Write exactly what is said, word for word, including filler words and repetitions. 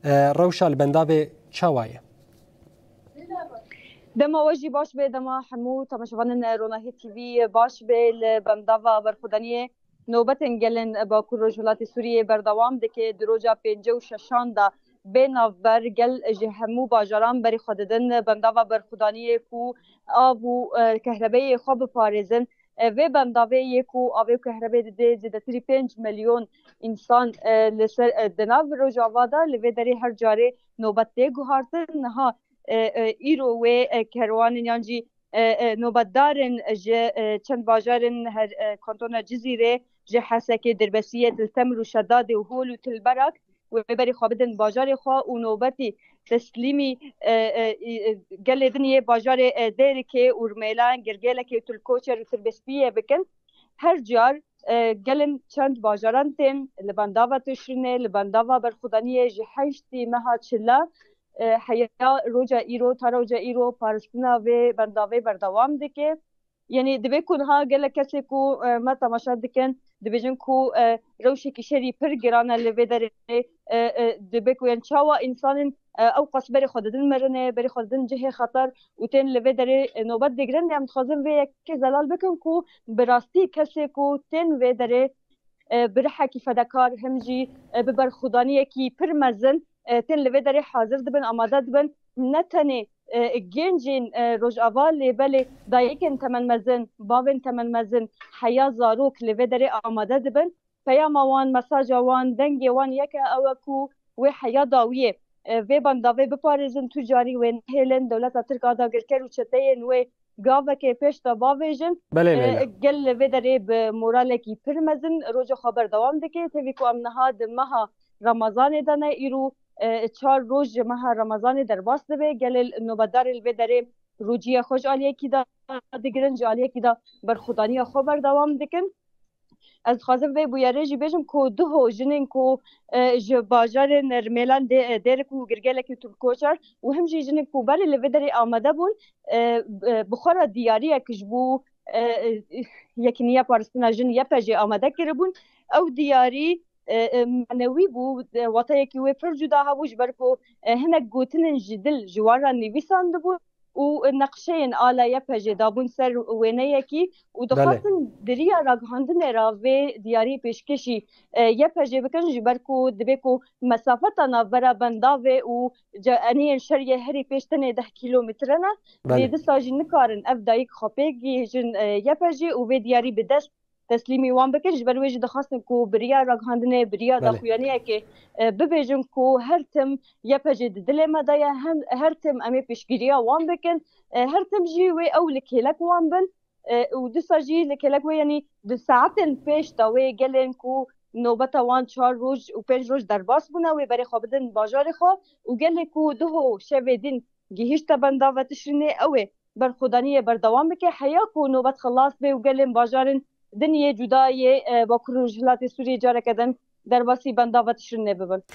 E, rewşa li bendavê çawa ye? Dema we jî baş be, dema hemû temaşevanên Ronahî T V baş be. Li bendava berxwedaniyê nobetên gelên Bakur Rojhilatê Sûriyê berdewam dike. Di roja pêncî û şeşan de bê navber gel ji hemû bajaran berê xwe didin bendava berxwedaniyê ku av û, e, kehrebeyê xwe biparêzin. E, vê bendavê yê ku avê û kehrebê dide zêdetirî pênc milyon însan, e, li ser, e, di nav Rojava de, li vê derê her carê nobet tê guhartin. Niha, e, e, îro wê, e, kerwanên yan jî, e, e, nobetdarên ji, e, çend bajarên her, e, kantona Cizîrê, ji Hesekê, Dirbesiyê, Til Temir û Şedadê û Hol û Til Berak wê berê xwe bidin bajarê xwe û nobetî teslîmî, e, e, e, gelê din yê bajarê, e, Dêrikê û Rmêlan, Girgêlekê û Til Koçer û Til Bespiyê bikin. Her car, e, gelên çend bajaran tên li bendava Tişrînê, li bendava berxwedaniyê ji heştê meha çila, e, heya roja îro, ta roja îro paristina vê bendavê berdewam dike. Yanî divê ku niha gelek kesê ku, e, me temaşe dikin, dibêjin ku, e, rewşekî şerî pir giran e li vê derê, e, e, dibe ku, yani, çawa însanên, e, ew qas berê xwe didin mirinê, berê xwe didin cihê xeter û tên li vê derê, e, nobet digirin. Em dixwazin vê yekê zelal bikin ku bi rastî kesê ku tên vê derê, e, bi rihekî fedekar, him jî, e, bi berxwedaniyekî pir mezin, e, tên li vê derê hazir dibin, amade dibin. Ne tenê, e, gencên, e, Rojava, lê belê dayikên temenmezin, bavên temenmezin, heya zarok li vê derê amade dibin. Peyama wan, mesaja wan, dengê wan yek e, ew e ku wê heya dawiyê, e, vê bendavê biparêzin, tu carî wê nehêlin. Dewleta Tirk a dagirker û çeteyên wê gavekê pêş de bavêjin. Belê, e, Leyla. Gel li vê derê bi moralekî pir mezin roja xwe berdewam dike. Tevî ku em niha di meha Remezanê de ne, îro, e, çar roj ji meha Remezanê derbas dibe. Gelê nobetdarê li vê derê rûciya xwe ji aliyekî de digirin, ji aliyekî de berxwedaniya xwe berdewam dikin. Ez dixwazim vê bûyerê jî bêjim ku duho jinên ku, e, ji bajarên Rmêlan, Dê-, Dêrik û Girgelekî û Tulkoçer û him jî jinên ku berê li vê derê amade bûn, e, e, bi xwe re diyariyek ji bo, e, e, Yekîniya Paristina Jin, Y P J, amade kiribûn. Ew diyarî, e, e, manewî bû, e, wateyekî wê pir cuda hebû, ji ber ku, e, hinek gotinên ji dil ji wan re nivîsandibûn û neqşeyên ala Y P J dabûn ser wêneyekî û Belê. dixwastin di riya ragihandinê re vê diyarî pêşkêşî, e, Y P J bikin, ji ber ku dibê ku mesafeta navbera bendavê û ce-, eniyên şeriyê herî pêş tenê deh kîlometre ne. Belê. Lê disa jî nikarin ev dayik xwe pê gihîjin, e, Y P J û vê diyarî bi dest teslîmî wan bikin. Ji ber wê jî dixwastin ku bi riya ragihandinê, bi riya Belê. daxuyaniyekê, e, bibêjin ku her tim Y P J di dilê me de ye, hem her tim em ê piştgiriya wan bikin, e, her tim jî wê ew li kêlek wan bin, e, û disa jî li kêlek wê, yanî di saetên pêş de wê gelên ku nobeta wan çar roj û pênc roj derbas bûne, wê berê xwe bidin bajarê xwe û gelê ku duho şevê din gihîşte bendava Tişrînê, ew ê berxwedaniyê berdewam bike, heya ku nobet xilas be û gelên bajarên din yê cuda yê, e, Bakur û Rojhilatê Sûriyê careke din derbasî bendava Tişrînê bibin.